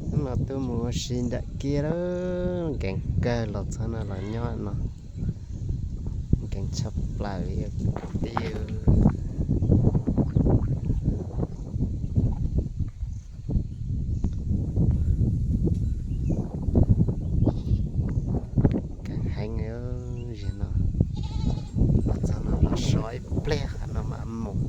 Hnub no tuaj mus ua si nram kiab lawm, nkees kawg los txog no los nyob no. Nkees tshaj plaws li kwv tij. Nkees heev li, zaum no los txog no los so ib pliag qhov no mam mus.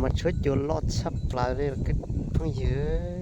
Mas tshuab cua loj tshaj plaws li phooj ywg.